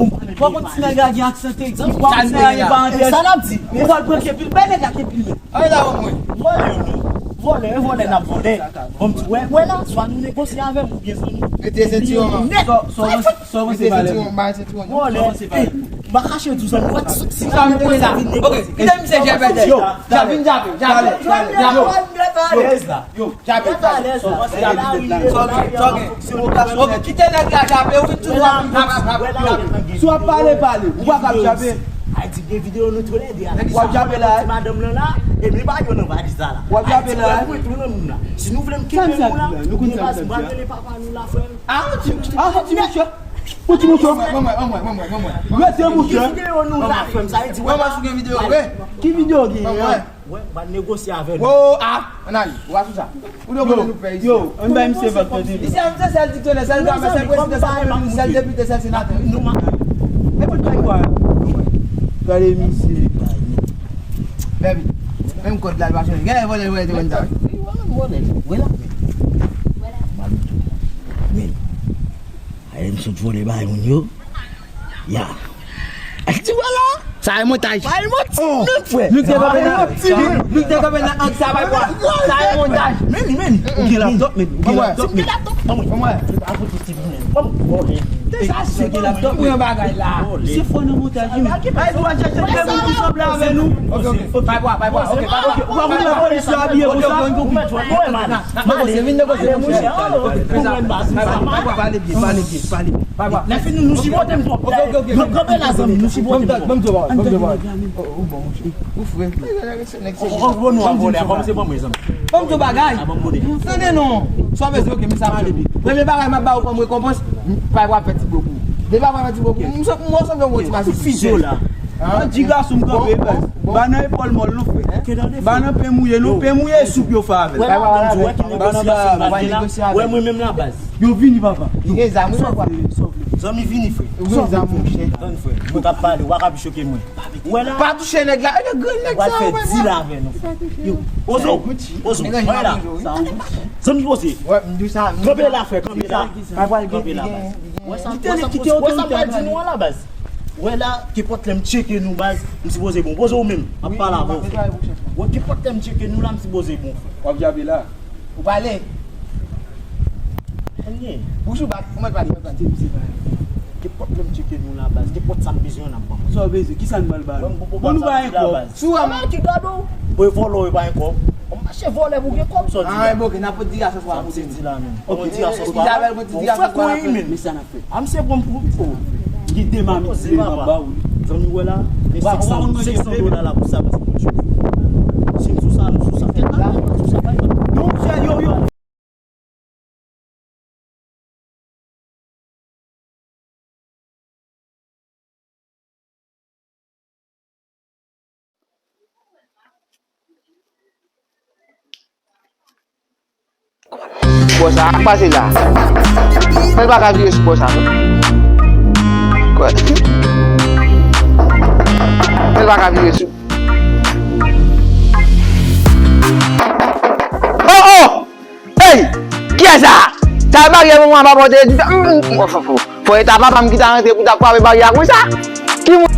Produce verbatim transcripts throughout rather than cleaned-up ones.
Ou pa konn ti nèg la gen aksan te, ou pa konn ti nèg la gen parantèz. Sa n ap di. Ou pral pran kepil, bay nèg la kepil. Ay la, mwen. Vòlè, vòlè, vòlè, n ap vòlè. Bon, m di, wè, wè la, swa nou negosye avè m oubyen zanmi. Mete sentiwon an. Nèt. Sa w panse, sa w panse, Valè? Mete sentiwon, bay sentiwon. Vòlè. Sa w panse, Valè? M pa kache di w zanmi, wè, si, si sa m konnen sa vin negosye. Ok, kite misye, Jabèt. Yo, Jabèt, vin Jabèt, Jabèt. Yo, yo, Jabèt. Sa w gen, sa w gen. Ok, kite nèg la Jabèt, ou vin toujou ap, ap, ap, ap, ap. Si w ap pale, pale. Ou pa kab Jabèt. Ayiti gen videyo nou toulède a. W ap Jabèt la, eh? Madanm nan la, e men bagay yo nan valiz la la. W ap Jabèt la, eh? Ayiti, wè, tou nan moun la. Si nou vle m kenbe nou la, nou konn sa n ap di a. Rele papa nou la, frè m. Ah, ti, ah, ti mesye. Ou ti mesye. Mwen, mwen, mwen, mwen, mwen, mwen. Mete mesye. Ki videyo nou la, frè m? Sa vle di, wè, mwen, si w gen videyo, wi. Ki videyo w gen an? Wè, m pral negosye avè nou. Oh, ah, ann ale. Ou pa sou sa. Ou dwe konnen nou pè isi. Yo, ann bay misye vag tande. Isi a, misye sèl diksyonè, sèl gramè, sèl prezidan, sèl premye minis, sèl depite, sèl senatè. Nou ma. E pou bay kwa. Gade misye. Bèbi. Menm kòd la, li pa chanje. Gade vòlè, vòlè, te konn sa. Vòlè, vòlè. Wè la. Men. Ay, m sot vòlè bay moun yo. Ya. Ti wè la? Sa e montaj. Sa e montaj. Oh, nou te kanpe nan, nou te kanpe nan ang sa bay bwa. Sa e montaj. Men li, men li. Ou gen laptop, men li. Ou gen laptop, men li. Ban mwen. Ban mwen. Apote ti vinen. Ban mwen. Te sa se gen laptop, men. Ou yon bagay la. Se fò nan montaj, wi. Ay, dwa chèche de moun ki sanble avè nou. Ok, ok. Bay bwa, bay bwa. Ok, bay bwa. Ou pa konn lè polis yo abiye konsa? N ap negosye, vin negosye, monchè. Pale byen, pale byen, pale byen. Lè fini, nou sipote m twòp. Ok, ok, ok. Nou kanpe la, zanmi, nou sipote m twòp. Ban m di w, ban m di w. Ou bon, monchè. Ou fre. Ou bon, nou a vòlè, kòm se bon, mezanmi. Ban m di w bagay. Tande non. Sa w bezwen, ok, men sa pale byen. Premye bagay, m ap ba w kòm rekonpans, m pa pral fè ti blo pou ou. Depi m ap fè ti blo pou ou, m sanble yon ti masochis. An di gason m kanpe, baz. Ba nan epòl mòl, non, frè. Ba nan pen mouye, non, pen mouye, soup yo fè avè l. Ba nan baz, ba negosye avè l. Wè mwen menm la, baz. Yo vini, papa. Yo. Gen zam, wi, papa. Zanmi, vini, frè. Yo gen zam, monchè. Tann, frè. Mwen k ap pale, w pa ka pi choke mwen. Wè la. Pa touche nèg la. E grenn nèg sa, w fè dil avè nou. Yo. Ozo. Ozo. Wè la. Zanmi, poze. Wè, m di sa. Kanpe la, frè, kanpe la. Kanpe la, baz. Wè sa, wè sa, wè sa m pral di nou an la, baz. Wè la, kenpòt lè m tcheke nou, baz, m sipoze bon. Poze ou menm, m ap pale avè w, frè. Wè, kenpòt lè m tcheke nou la, m sipoze bon, frè. W ap jape la. Ou pale. Anyen. Bouch ou bat, ou mèt pale, mèt pale. Kenpòt lè m tcheke nou la, baz, kenpòt sa m bezwen an, n ap ban mwen. Sa w bezwen? Kisa n pral ba nou? Bon, nou ba enkò. Sou a, ki gade w? Bon, e vòlè w, e pa enkò. Ou mache vòlè pou gen kòb, sa w di la. Ah, bon, ok, n ap pran ti asans pa pou di la menm. Ok, ti asans pa. Isabel, pran ti asans pa. Frè, kouye, men. Men sa n ap fè. A, misye pran m pou, oh, gen de mamit, se m ap ba ou li. Zanmi, wè la, men senk san, senk san dola la pou sa, pou ti moun yo. Si m sou sa, m sou sa. Kèt la, m sou sa, pa yon. Non, monchè, yo, yo. Bò sa, sa k pase la? Men l pa ka vire sou bò sa, non. Kwè. Men l pa ka vire sou. Oh, oh! Hey! Kiyès sa? Sa e baryè mwen, mwen pa pote di sa. Mm, mm, mm, fò, fò, fò. Fò e ta papa m ki ta rantre pou ta kwape baryè a konsa. Ki moun?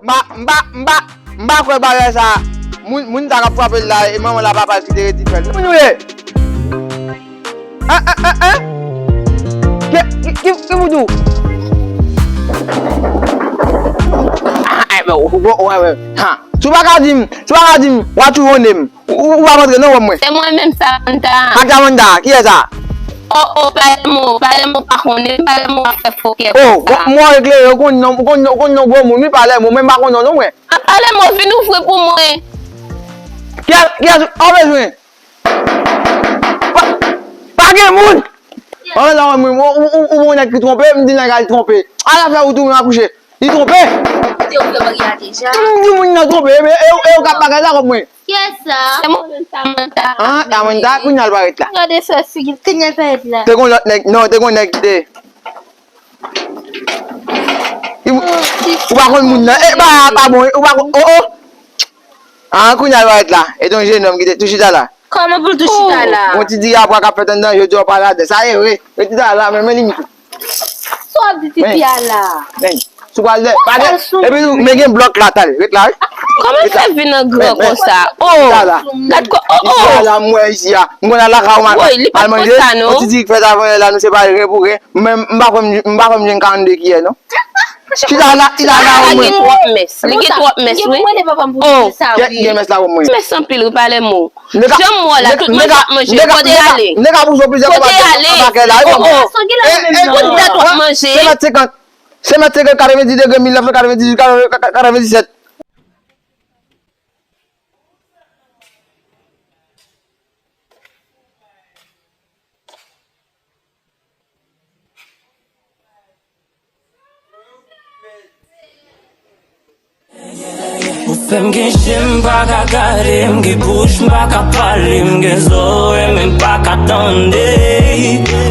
M pa, m pa, m pa, m pa kwè baryè sa. Moun, moun sa k ap kwape l la, e manman l a papa l ki te redi fè l. Moun ou ye? Hein, hein, hein, hein? Ki, ki, ki, ki pou di w? Men, ou, ou, ou, ou, ha. Si w pa ka di m, si w pa ka di m, w a tchouwonnen m. Ou, ou, ou pa rantre non, wè mwen. Se mwen menm, Samantha. Ak Samantha, kiyès sa? Oh, oh, pale mo, pale mo pa konnen, pale mo ap fè fokè konsa. Oh, mwen eklere, ou konn non, ou konn, ou konn non gwo moun, wi, pale mo, mwen m pa konn non, non, mwen. A pale mo, vin ouvri pou mwen. Kiyès, kiyès, ou bezwen? Pa, pa gen moun! Mwen la, mwen, ou, ou, ou, ou, nèg ki twonpe, m di nèg a li twonpe. Ala fè ou tou, mwen akouche. Li twonpe. Kote ou fè bagay la deja? M di moun nan twonpe, e, e, e, ou k ap bagay la kòm mwen. Kiyès sa? Se mwen menm, Samantha. Ah, Samantha, kounye a l parèt la. Gade fè figi l, kounye a l parèt la. Te gon lòt nèg, non, te gon nèg ki te. Ou pa konn moun nan. E, ba, pa bon, ou pa konn, oh, oh. Ah, kounye a l parèt la. E te yon jenòm ki te tou chita la. Kòman pou l tou chita la? Yon ti diyabwa k ap fèt anndan, jodi a w pa ladan. Sa e vre. Yo ti ta la, men, men limit ou. Sa w ap di titi a la? Men, si w pral dèyè, pa dèyè. Epi tou, men gen blòk la, talè. Ret la, wi. Kòman fè vin an gran konsa? Oh, gad kò, oh, oh. Isi a la, m wè isi a. M konn al lakay ou, m al manje. Yon ti di k fèt avan yè la, nou separe ren pou ren. Men, m pa kwè m, m pa kwè m jwenn karannde kiyè, non. Chita la, chita la, omwen. Li gen twòp mès. Li gen twòp mès, wi. Oh, gen mès la, omwen. Mès anpil, wi, pale mo. Jan m wè w la, tout manje w ap manje, kote y ale? Kote y ale? Oh, oh. Kote dat w ap manje? Se mèt senkant. Se mèt senkant, katrevenndis degre, mil nèf san katrevendizuit, katrevendiset. Ou fè m gen je m pa ka gade, m gen bouch m pa ka pale, m gen zòrèy men m pa ka tande.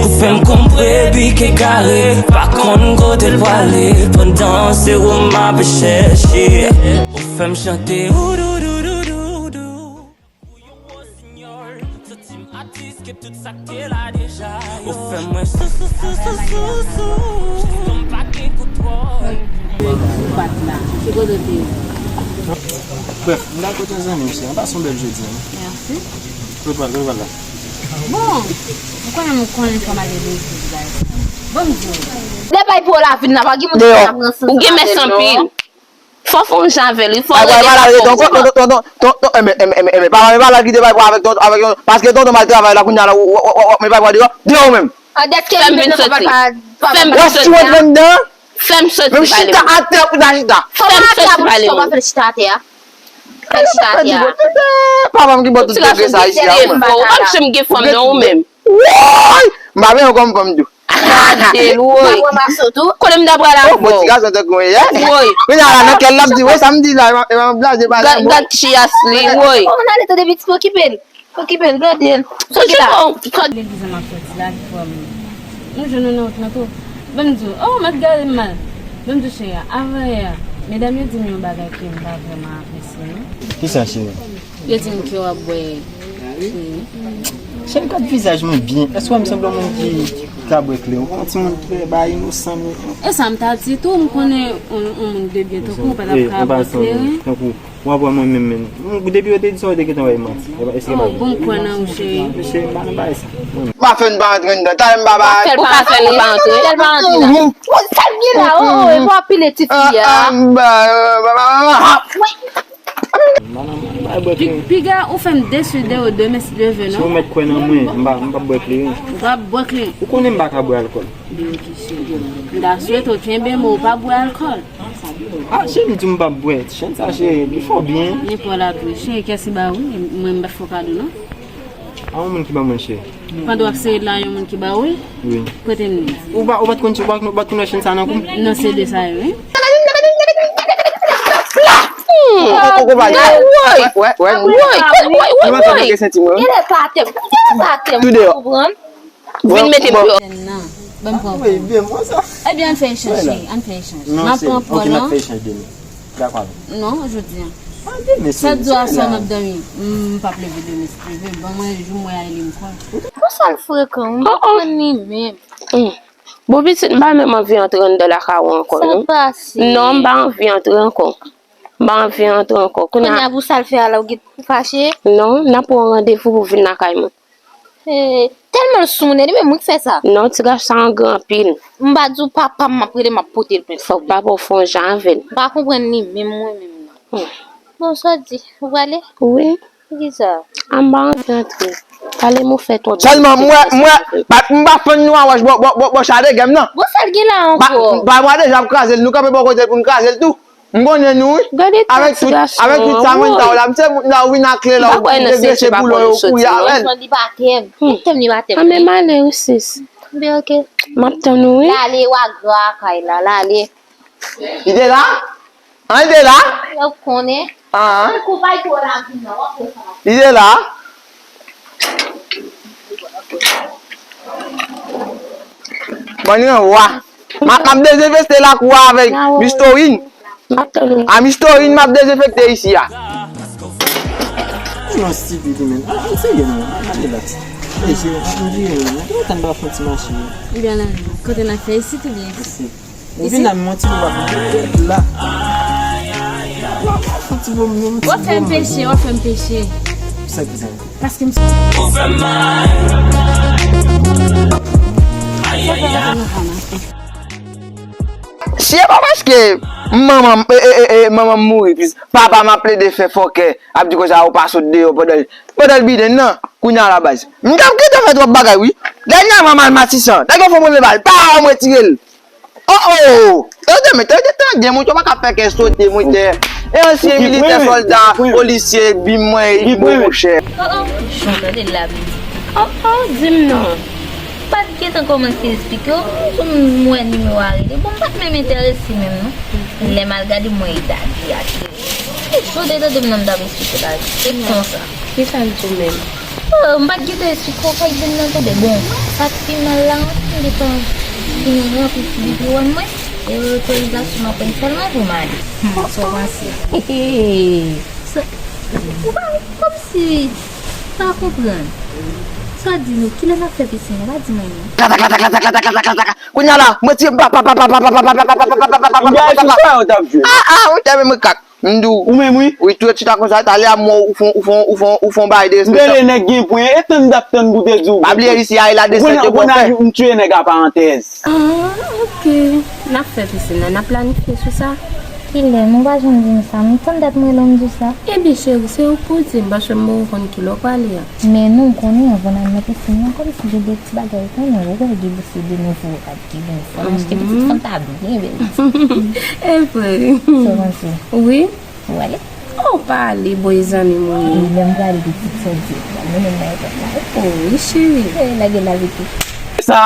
Ou fè m konpre pike kare, pa konn kote l prale, pandan se ou m ape chèche. Ou fè m chante ou dou dou dou dou dou. Pou yon wosinyòl, santi m atis ke tout sa k te la deja. Ou fè mwen sou, sou, sou, sou, sou, sou. Jis kon m pa gen kontwòl. Ou pa t la. Ki kote w te ye? Brèf, m t al kote yon zanmi m, se, m pase yon bèl jodi a. Mèsi. Kote w pral, kote w pral la? Bon, ou konnen m konnen fò m ale legliz, guys. Bon, m di w. Lè bay pou w la vin la, pa gen moun ki ap pran sans avè l non. Ou gen mès anpil. Fò w fè yon jan avè l, wi. Fò w rele pa tonton. Tonton, tonton, tonton, tonton, enben, enben, enben, enben, pa, pa, pa, pa kite bay pou avèk tonton, avèk tonton, paske tonton m al travay la, kounye a la, w, w, w, w, w, met bay pou deyò, deyò menm. An, dèske m vin soti. Fè m soti. Fè m soti pale. Menm chita atè pou ta chita. Fè m soti pale. Fè l chita atè a. Fè l chita atè a. Papa m ki bò tout degre sa isi a, mwen. Ou pa janm gen fanm non, ou menm. Woy! M pa vle ankò m fanm tou. Gade l, woy. Kote m ta pral avè w? Bon, ti gason tankou mwen ye. Woy. Kounye a la, nan kè l, l ap di, woy, sa m di la, e pa, e pa m blaze, pa nan bon. Gad chiyas li, woy. Kòman ale tande pitit, okipe l. Okipe l, gade l. Soti la. Legliz la m ap soti la, ki fò m. Nou jwenn nou nan wout lan tou. Ban m di w, oh, m ap gade m mal. Ban m di w, cheri, avan yè a, medam yo di m yon bagay ke m pa vrèman apresye, non. Kisa, cheri? Yo di m ke w ap bwè kleren. Cheri, gad vizaj mwen byen. Èske w wè m sanble yon moun ki ka bwè kleren? Ou wè yon timoun trè ba inosan, men. E sa m ta di tou, m konnen yon, yon moun de byen tankou w pa t ap ka bwè kleren. Tankou, w ap wè mwen menm, menm. Depi yo te di sa, yo te gentan wè manti. Èske pa vre? Bon, m kwè nan ou, cheri. Mesye, m pa nan bagay sa. Pa fè n pa antre anndan. Talè m pa ba. Ou pa fè nou pa antre. Tèlman antre la. Sa l gen la, oh, oh, e pa pile ti fi a. Piga ou fè m desi de ou demen si Dye vle, non? Si w mèt kwè nan mwen, m pa, m p ap bwè kleren. Ou p ap bwè kleren? Ou konnen m pa ka bwè alkòl. Byen, ok, cheri. M ta swete w kenbe men w pa bwè alkòl. Ah, cheri, m di w m p ap bwè. Chenn sa, cheri, li fò byen. Li fò la tou. Cheri, kèsi ba wi, mwen m pa fè w kado, non. A yon moun ki ban mwen, cheri. Pandan w ap sere la, yon moun ki ba w, wi? Wi. Kote m li? Ou pa, ou pa t konn, ou pa t konn wè chenn sa nan kou m? Non, se de sa yo, wi. Ou, ou, ou pa di. Woy! Woy! Woy! Woy! Woy! Woy! Woy! Woy! Genlè pa atè m. Genlè pa atè m. Tou deyò. Ou konprann? Vin mete m deyò. Nan. Ban m pran pou ou. Ebyen, ann fè echanj, cheri. Ann fè echanj. M ap pran pou ou, non. Dakò avè m. Non, jodi a. A, demen, cheri. Sa di w a swa m ap dòmi. M p ap leve demen, si Dye vle. Ban mwen jou m wè a li m kwè. Konsa l frekan, m pa konprann li menm. Bon, pitit, m pa menm anvi antre anndan lakay ou ankò, non. Sa pase? Non, m pa anvi antre ankò. M pa anvi antre ankò. Kounye a pou sa l fè a la, ou gen fache? Non, n ap pran randevou pou vin lakay mwen. Hey. Tèlman l sou moun, e li menm wi k fè sa. Non, ti gason sa angren anpil. M pa di w papa m, m ap rele, m ap pote l plent. Fòk papa w fè yon jan avè l. M pa konprann li menm, mwen menm, non. Hmm. Bon, sa w di, ou prale? Wi. Poukisa? A m pa anvi antre. Pale m ou fè twòp. Sèlman, m wè, m wè, pa, m pa fann nou a wòch bò, bò, bò, bò chadegè m nan. Bon, sa l gen la ankò? Ba, ba mwa deja ap kraze l, nou kanpe bò kote l pou n kraze l tou. M konnen nou, wi. Gade ti gason an. Avèk tout, avèk tout sa mwen ta w la, m se moun la, ou vin ak kle la, ou degrese boulon yo, ou kouri avè l. Li pa tèm. Li tèm, li pa tèm. Anben m ale wi, sis. Anben, oke. M ap tann ou, wi. L ale, w a gran kay la, l ale. Li te la? An, li te la? Yo konnen. An. Kou pa l twò la, vin nan, w ap wè sa. Li te la? Bann renvwa. M ap, m ap dezenfekte lakou a avèk Mistorin. M ap tann ou. A Mistorin, m ap dezenfekte isi a. Yon stipid, men. An, serye, non. An, relax. Ey, se, an, vire, men. Gen lontan m pa fè yon ti mache. Ebyen, la, kote n ap fè isit, oubyen? Isit. Ou vin la, m montre w ap la. W ap fè yon ti bon, yon ti bon. W ap fè m peche, w ap fè m peche. Sa ki sa? Paske m. Ou fè m mal. Sa fè m mal. Si e pa paske manman m, e, e, e, e, manman m mouri, plis papa m ap plede fè fòkè, ap di konsa ou pa sot deyò pandan, pandan l biden nan, kounye a la baz. M t ap gentan fè twòp bagay, wi. Dènyèman, m al Matisan. Nèg yo fè m rele bal. Pa, m retire l. Oh, oh! Yo te mete, yo te tande, mwen, yo pa ka fè kè sote, mwen, te. E ansyen militè, sòlda, polisye, bim mwen, e bon, monchè. Oh, oh, jan tande l la, bim. Oh, oh, di m non. M pa t gentan kòmanse esplike w, m wè nimewo a rele. Bon, m pa t menm enterese menm, non. Lè m al gade, m wè e Dadi a ki rele. Jan w te tande m nan m t ap esplike Dadi. Se konsa. Kisa l di w menm? Oh, m pa t gentan esplike w, fòk byen nan tonbe. Bon, sa k pi mal la, m gentan fin ranpli ti depi wè mwen. E otorizasyon m ap pran sèlman pou m ale. Hmm, sa w panse? Sa, ou pa, kòmsi, m pa konprann. Sa w di nou, kilè n ap fè pisin nan? Pa di mwen non. Kounye a la, mwen ti pa, pa, pa. M gade sou sa yo t ap jwe. Ah, ah, ou tèmen mwen kak. M di w. Ou menm, wi. Wi, tou chita konsa, talè a mwen, ou fon, ou fon, ou fon, ou fon bagay de respè. M tande nèg gen pwen, e tann m t ap tann pou te di w. Pa bliye isi a, e la desann yo pral fè. M tchwe nèg a parantèz. Ah, ok. N ap fè pisin nan, n ap planifye sou sa. Kilè? M ou pa janm di m sa. M tann dat mwen lè w m di w sa. Ebyen, cheri, se ou k pou di m, paske m poko konn kilè w prale a. Men nou konnen anvan n al nan pisin nan, kòmsi gen de ti bagay ou konnen, ou wè gen de se de nouvo rad ki vin fò. M achte pitit fanm ta byen bèl. E vre. Sa w panse? Wi. Ou ale? Oh, pa ale, boy, zanmi m ou ye. Wi, lè m prale pitit sa w di, pral mennen m nan epòt la. Oh, wi, cheri. Eh, lage l ale tou. Sa,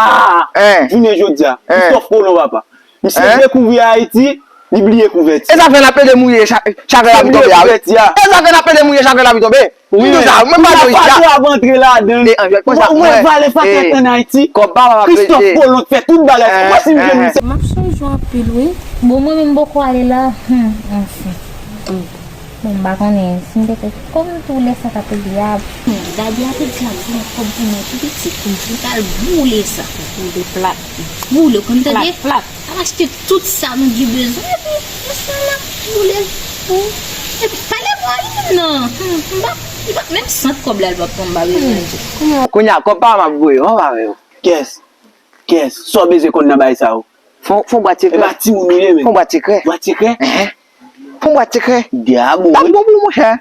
jounen jodi a, Christophe Colomb, papa. Misye dekouvri Ayiti, li bliye kouvèti. E sa fè n ap plede mouye, cha-, chavè la pou tonbe a, wi. E sa fè n ap plede mouye, chavè la pou tonbe. Wi, men sa, mwen pa nan isi a. Ou wè valè fakè k ann Ayiti. Kòb pa m ap plede. Christophe Colomb fè tout bagay. Mwen si m jwenn misye. M ap sonje w anpil, wi. Bon, mwen menm m poko ale la. Hmm, anfen. Bon, m pa konnen si m te fè kòm tou lè sa t ap rive a. Hmm, Daddy a te di l ap voye kòb pou mwen tou piti, pou m t al boule sa. Boule plat. Boule, ou konn tande? Plat, plat. Al achte tout sa nou gen bezwen, epi, mesye, n ap boule l pou ou. Epi, pale mwen li menm non. Hmm, m pa, li pa menm sant kòb la, li p ap pran, m pa bezwen di. Kounye a, kòb pa m ap voye, m ap avè w. Kès? Kès? Sa w bezwen konn nan bagay sa yo? Fon, fon bwat sekrè. E pa timoun ou ye, men. Fon bwat sekrè. Bwat sekrè? Enhen. Fon bwat sekrè. Dyab, wi. L ap bon pou ou, monchè.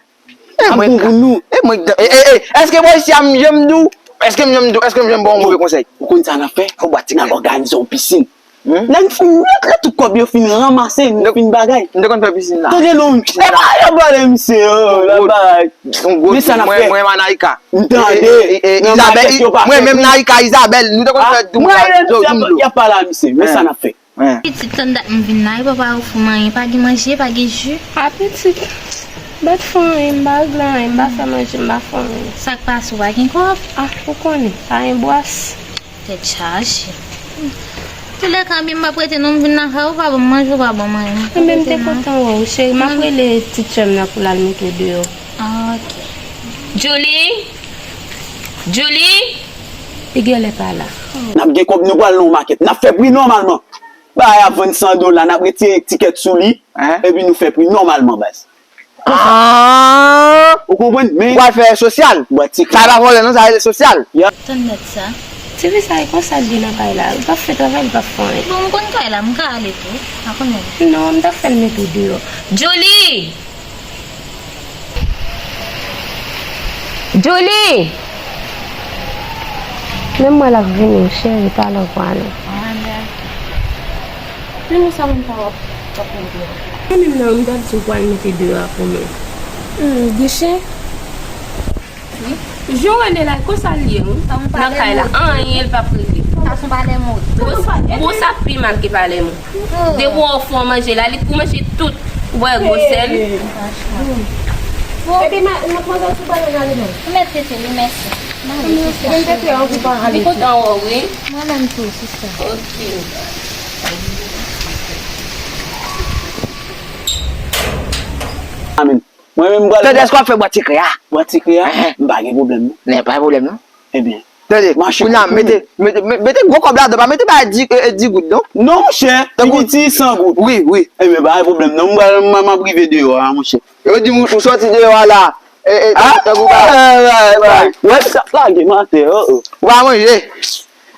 E mwen, bon pou nou. E mwen, e, e, e, èske bò isi a m janm di w? Èske m janm di w? Èske m janm ba w move konsèy? Ou konn sa n ap fè? Fon bwat sekrè. N ap òganize yon pisin. Hmm? Lè n fin, lè, lè tout kòb yo fin ranmase, nou fin bagay. M te konn fè pisin la. Tande non, e pa, e pa de misye, oh, la bagay. Men sa n ap fè. Mwen, mwen, Naika. M tande. E, e, e, nan Isabelle, makèt yo pa fè. Mwen menm Naika, Isabelle, nou te konn fè doum la, doum dlo. Y ap pale a misye, men sa n ap fè. Pitit, tann dat m vin la, e papa ou fè m anyen, pa gen manje, pa gen ji. A pitit, m pa t fè anyen, m pa regle anyen, m pa fè manje, m pa fè anyen. Sa k pase, ou pa gen kòb? A, ou konnen, pa gen bwas. Tèt chaje. Toulèka, byen m p ap rete non, m vin lakay ou, pa ban m manje, ou pa ban m anyen. Mwen menm te kontan wè w, cheri. M ap rele ti tchè m nan pou l al mete w deyò. Ah, ok. Julie? Julie? Li genlè pa la. N ap gen kòb, nou pral nan yon makèt. N ap fè pri nòmalman. Bagay ap vann san dola, n ap retire etikèt sou li, epi nou fè pri nòmalman, baz. Ah! Ou konprann? Men w al fè sosyal. Sa e pa vòlè non, sa rele sosyal. Tann nèt sa. Tifi sa e konsa l ye nan kay la. Li p ap fè travay, li p ap fè anyen. Bon, m konn kay la, m ka ale tou. A konnen. Non, m t ap fè l mete w deyò. Julie! Julie! Men m wè l ap vini, cheri, talè w pwale. Men nou sa moun pa w ap, w ap mete. Mwen menm nan, m t ap di w pral mete deyò a pou mwen. Hmm, Gichen? Wi. Jan w wè Nela, konsa l ye, wi. Nan kay la, anyen l p ap regle. Sa se yon palè mode. Bon, sa pi mal ke palè mode. Depi w fè w manje la, li pou manje tout. Ou wè gwosè l. Epi ma, matmwazèl sou balon nan li menm. Ou mèt rete, wi, mèsi. Mwen tete an pou pa ale. Li kontan wè w, wi. Mwen menm tou, sista. Ok. Amen. Mwen menm m pral. Tande, èske w ap fè bwat sekrè a? Bwat sekrè a? Enhen. M pa gen pwoblèm non. Nè, pa gen pwoblèm non. Ebyen. Tande, mache kounye a, mete, mete, mete gwo kòb ladan, pa mete bay di, e, e, di goud non. Non, monchè, pi piti san goud. Wi, wi. Ebyen, pa gen pwoblèm non. M pral, m, m ap rive deyò a, monchè. Yo di ou, ou sòti deyò a la. E, e, tankou pa. Wè, sa lage m atè, oh, oh. Ou pa manje.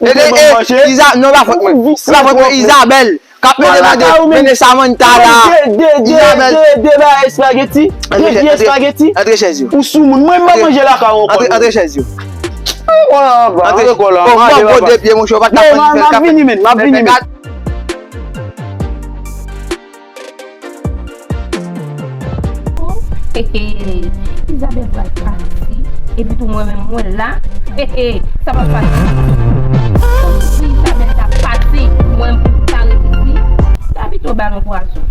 E, e, e, Iza-, non, pa fòt mwen. Se pa fòt mwen, Izabèl. K ap mete mande, mete Samantha la. Izabèl. De, de, de, de bagay espageti. De pye espageti. Antre chèz yo. Ou sou moun. Mwen, m pa manje lakay ou ankò. Antre, antre chèz yo. Antre, antre kò la. Bon, bon, bon, de pye, monchè, ou pa t ap manje. M ap vini, men, m ap vini, men. Hehe, Izabèl pral pati. Epi tou mwen menm mwen la. Hehe, sa pa pati. Si Izabèl ta pati, mwen menm pou ta ret isi. Sa pito ba nou pwazon.